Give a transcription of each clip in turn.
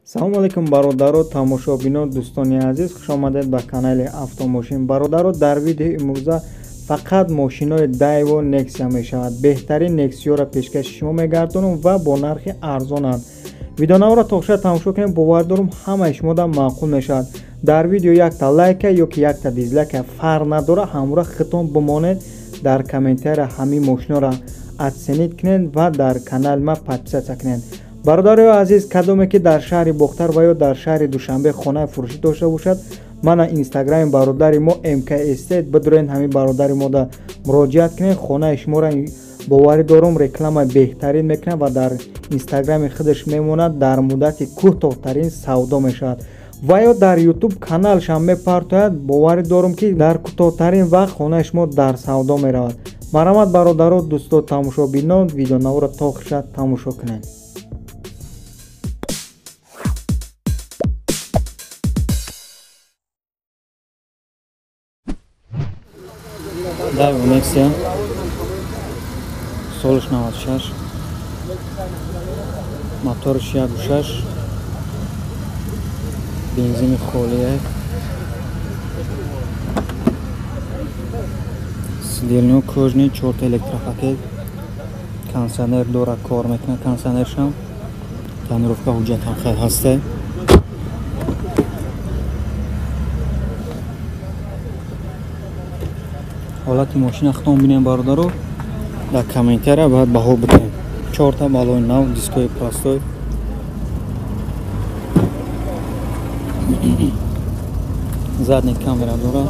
Салому алейкум бародаро, тамошобино, дӯстони азиз, хуш омадед ба канали Автомошин. Бародаро, дар видеои имрӯза фақат мошинои Daewoo Nexia мешавад. Беҳтарин Nexia-ро пешкаши шумо мегардонам ва бо нархи арзонанд. Видеонаворо то охир тамошо кунед, бовар дорам ҳамаи шумо да маъқул мешавад. Дар видео якта лайка ё ки якта дизлайка фарқ надора, ҳамора хитон бимонед, дар комментария ҳамин мошиноро оценить кунед ва дар канали ма подписаться кунед. Бародарои азиз, кадоме ки дар шаҳри Бохтар ва ё дар шаҳри Душанбе хонаи фурӯшӣ дошта бошад, мана инстаграми бародари мо МК Estate бидурен, ҳамин бародари мо да муроҷиат кунед, хонаи шуморо боварӣ дорум реклама беҳтарин мекунад ва дар инстаграми худаш мемонад, дар муддати кӯтоҳтарин савдо мешавад ва ё дар ютуб каналшам мепартояд. Боварӣ дорум ки дар кӯтоҳтарин вақт хонаи шумо дар савдо меравад. Марҳамат бародаро, дӯсто, тамошобинон, видеонаворо то охирша тамошо кунед. Daewoo Nexia солиш 96, моторш 1.6, бензини холия, сидельнио кожаный, чорта электропакет, кондиционер дора, кор мекунад кондиционершам, тонировка ҳуҷҷатам хел ҳасте. Ҳолати мошина худтон бинем бародаро, дар комментария бояд баҳо бидиҳем. Чорта балони нав, дискои простой. Задний камера дора.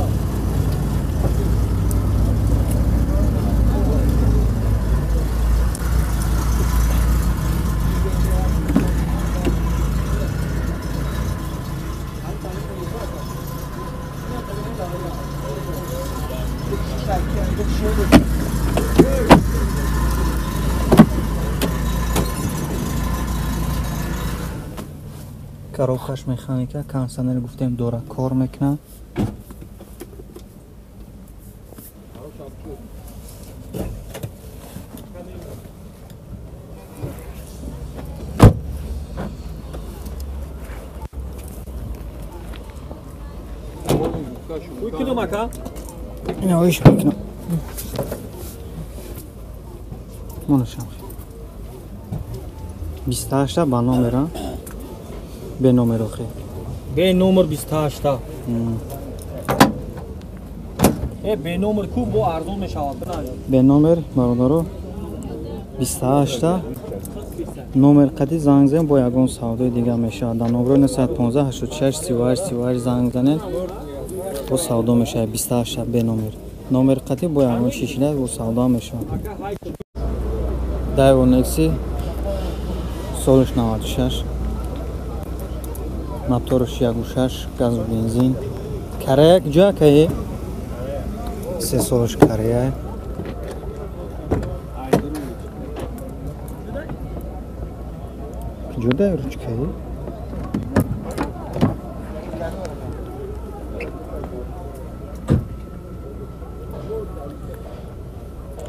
Коробкаш механика, кондиционер гуфтем дора, кор мекунад. Иноиш мекунам. Монашам. 28 ба номера. Бе номер охи. Бе номер 28. Бе номер ку бо арзон мешавад. Бе номер бародаро 28 номер қади занг зан, бо ягон савдои дига мешавад. Дар номерои 915 86 38 38 занг занед, бо савдо мешавад. 28 бе номер. Номер қади бо ягон шишида бо савдо мешавад. Daewoo Nexia солиш 96, моторш 1.6, газу бензин. Корея куҷо акаи? Се солаш Корея. Куҷо дай ручкаи?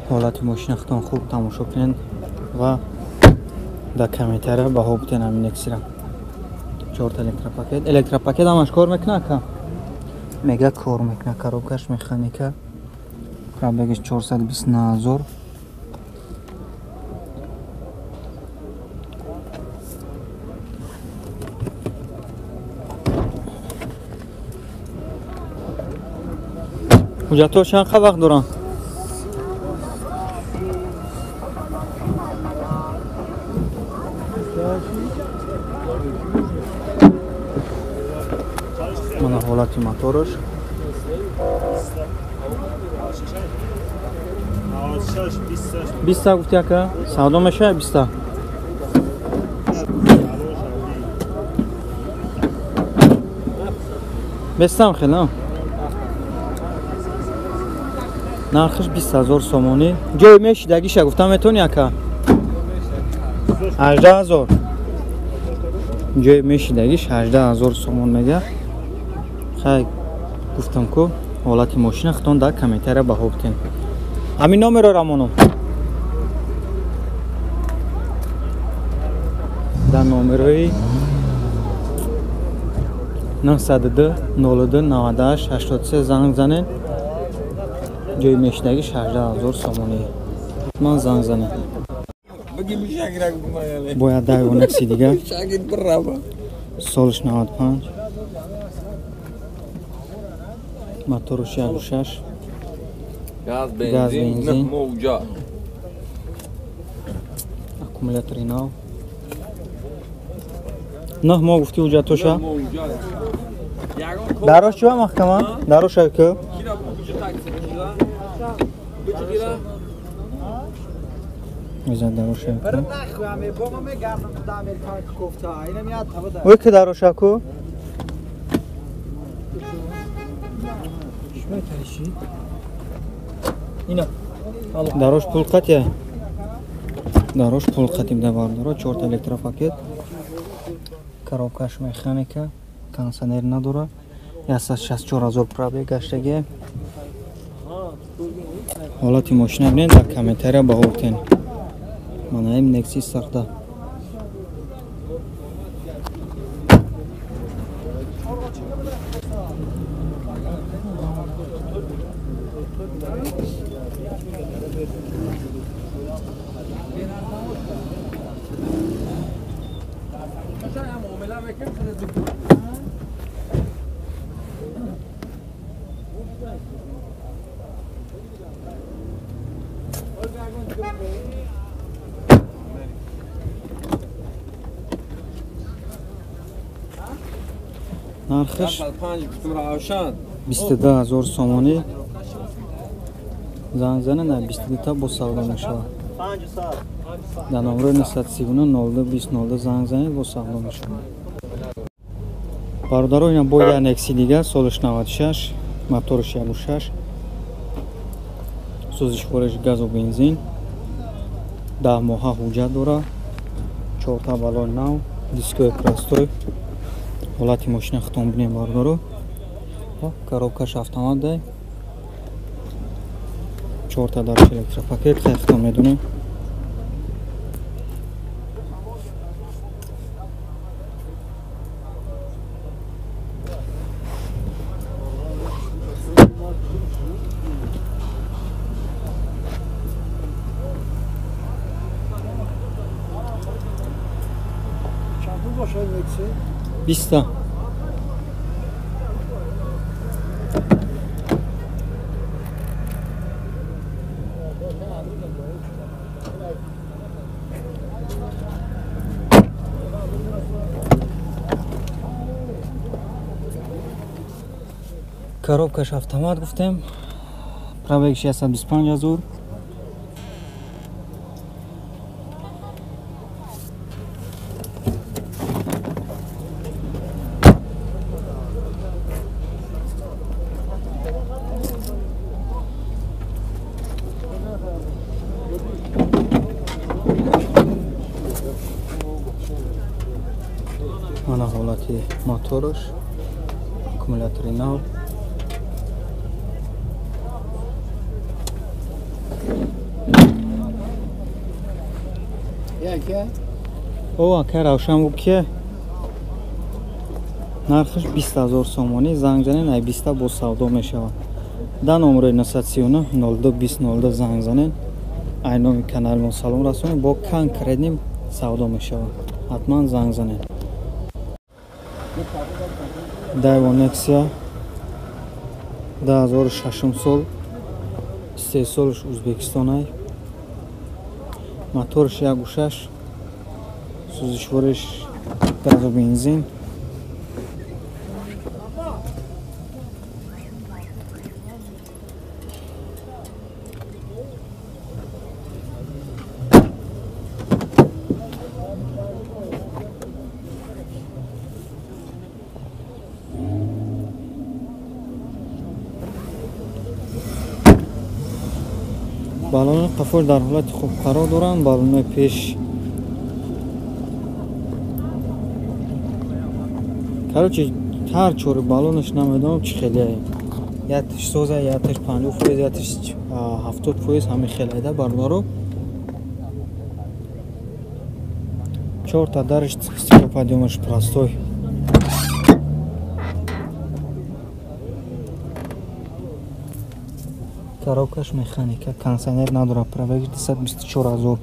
Ҳолати мошина худтон хуб тамошо кунед ва дар комментария баҳо бидиҳед ҳамин Nexia-ро. Чорта электропакет. Электропакет ҳамаш кор мекунад ака? Мега кор мекунад, коробкаш механика. Пробегаш 429 000. Ҳуҷҷатҳо чанд вақт доранд? Мана ҳолати мотораш. 20 гуфти ака? Савдо мешавад 20? Бестам хел, нархаш 20 000 сомонӣ. Ҷои мешидагиша гуфта метавонӣ ака? 18 000. Ҷои мешидагиш 18 000 сомон мега. Хай гуфтам ку ҳолати мошина худтон дар комментария баҳо бидиҳед. Ҳамин номерро рамонам. Дар номерои 902 02 98 83 занг занед. Ҷои мешинагиш 18000 сомонӣ. Ман занг занед. Бояд Daewoo Nexia дига. Солш 95. Моторш 1.6. Газ бензин. Аккумулятори нав. 9 моҳ гуфти ҳуҷҷатоша? Дарош чӣ ба маҳкама? Дарош ку? Иза дароша ку? Ой ки дароша ку? Дарош пул қатия? Дарош пул қатим да бардоро, 4 электропакет. Коробкаш механика, кондиционер надора. 164 000 пробег гаштаги. Ҳолати мошина бинед, дар комментария баҳо битен. Манаим Nexia сахта. Нархиш 22000 сомонӣ. Занг занед, на 22 та бо савдо мешавад. Дар номерои 939 02 20 02 занг занед, бо савдо мешавад. Бародаро, ина бо як Nexia дига, солиш 96, моторш 1.6, сӯзишвориш газу бензин, 10 моҳа ҳуҷҷат дора, 4 та балони нав, дискои простой. Ҳолати мошина худтон бинед бародаро. Коробкаш автомат дай. 4 та дарш электропакет, хай худтон медонед. Биста. Коробкаш автомат гуфтем. Пробег 625 000. Мана ҳолати мотораш, аккумулятори нав. О, ака Равшан бу кия? Нархиш 20 000 сомонӣ. Занг занед, ай 20 бо савдо мешавад. Дар номерои 939 02 20 02 занг занед. Ай номи канали мо салом расонед, бо конкретни савдо мешавад. Ҳатман занг занед. Daewoo Nexia 2006 сол, истеҳсолш Ӯзбекистонай. Моторш 1.6, сӯзишвориш газу бензин. Балони қафор дар ҳолати хуб қарор доранд. Балони пеш короче ҳар чори балонаш намедонам чӣ хеле, якш соза, якш 50%, якш 70%, ҳамин хеледа бародаро. Чорта дарш стеклоподъёмаш простой. Коробкаш механика, кондиционер надорад, пробег 224 000.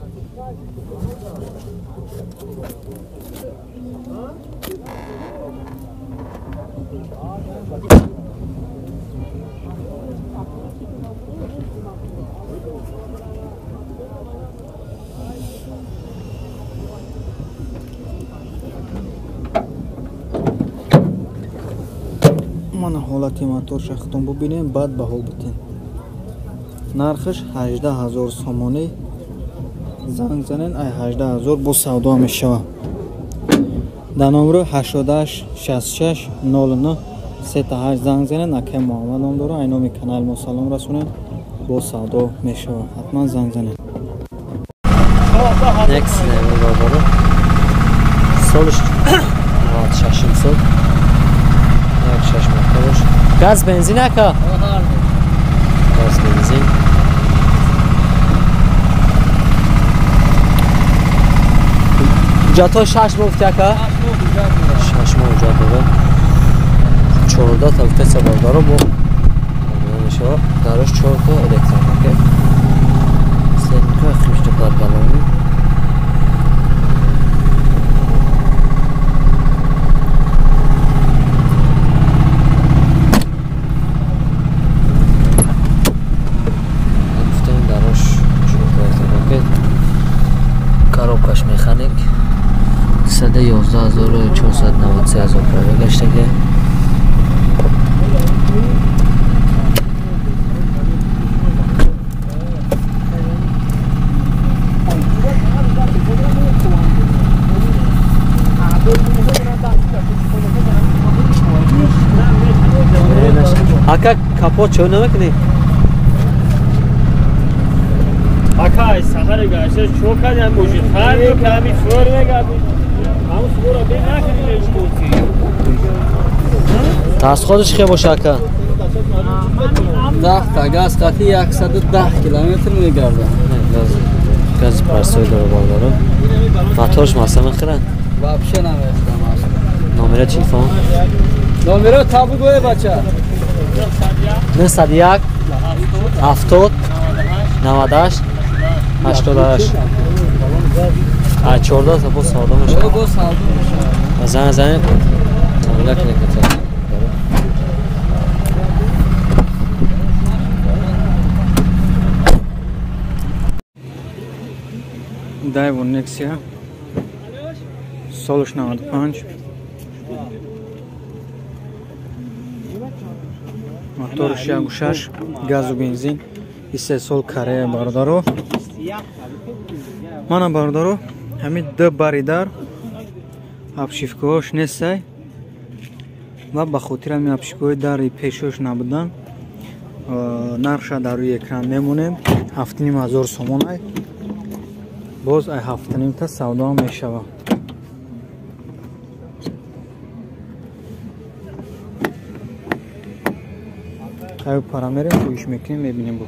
Мана ҳолати моторша худтон бубинем, баъд баҳо битем. Нархаш 18 000 сомонӣ. Занг занен, ай 18 000 бо савдо мешавад. Дар номери 88 66 09 38 занг занен, акай Муҳаммад ном дорад. Ай номи канали мо салом расонен, бо савдо мешавад. Ҳатман занг занен. Nexia бародаро. Солиш 96 сол. 6 моторш. Газ бензин ака? Газ бензин. Ҳуҷҷатҳо 6 моҳ гуфти ака? 6 моҳ ҳуҷҷат дорад. 14 та гуфтеса бародаро бо мешавад. Дарош 4 та электропакет. Сенка хишти паргалони. Коробкаш механик 11493 ҳазор пробег гаштаги. Ака капот чо намекунӣ? Акай саҳари гаша чо кардам мошин хар ками фор мегаби. Ҳамун фора бе накунӣ лечкоти. Тасходиш хе боша ака? 10 та газ қати 110 километр мегардам. Газ парсой дора бародаро. Моторш масла мехӯрад? Вообще намехӯрам асло. Номера телефон? Номера та бугӯе бача. 901 70 98 88. А 14 та боз савдо мешавад. Боз савдо мешавад. Занг занед. Муомила кунед. Daewoo Nexia солш 95, моторш 1.6, газу бензин, истеҳсол Корея бародаро. Мана бародаро, ҳамин ду бари дар обшивкаҳош нестай ва ба хотири ҳамин обшивкаҳои дари пешош набудан нархша дар рӯи экран мемонем. 7,5 сомон ай. Боз ай 7,5 та савдо мешавад. Ай пара мерем, кӯиш мекунем, мебинем бо.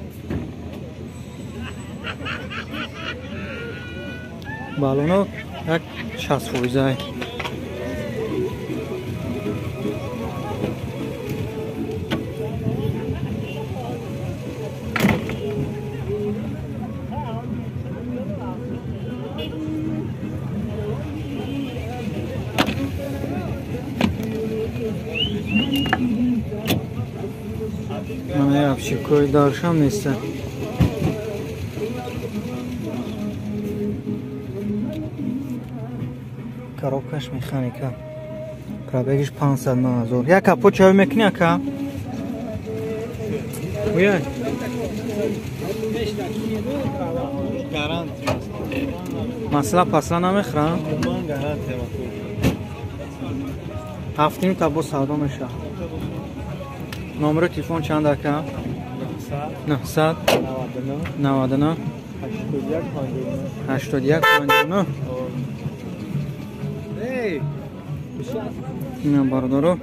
Балоно як 60% ай. Мана обшивкаҳои даршам неста. Коробкаш механика. Пробегиш 509 000. Як капот чой мекунӣ ака? Уяй. Масла пасла намехӯрам? 7,5 та боз савдо мешавад. Номери телефон чанд ака? 900 99 81 59. Ина бародаро,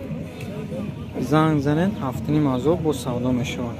занг занед, 7,5 ҳазор боз савдо мешавад.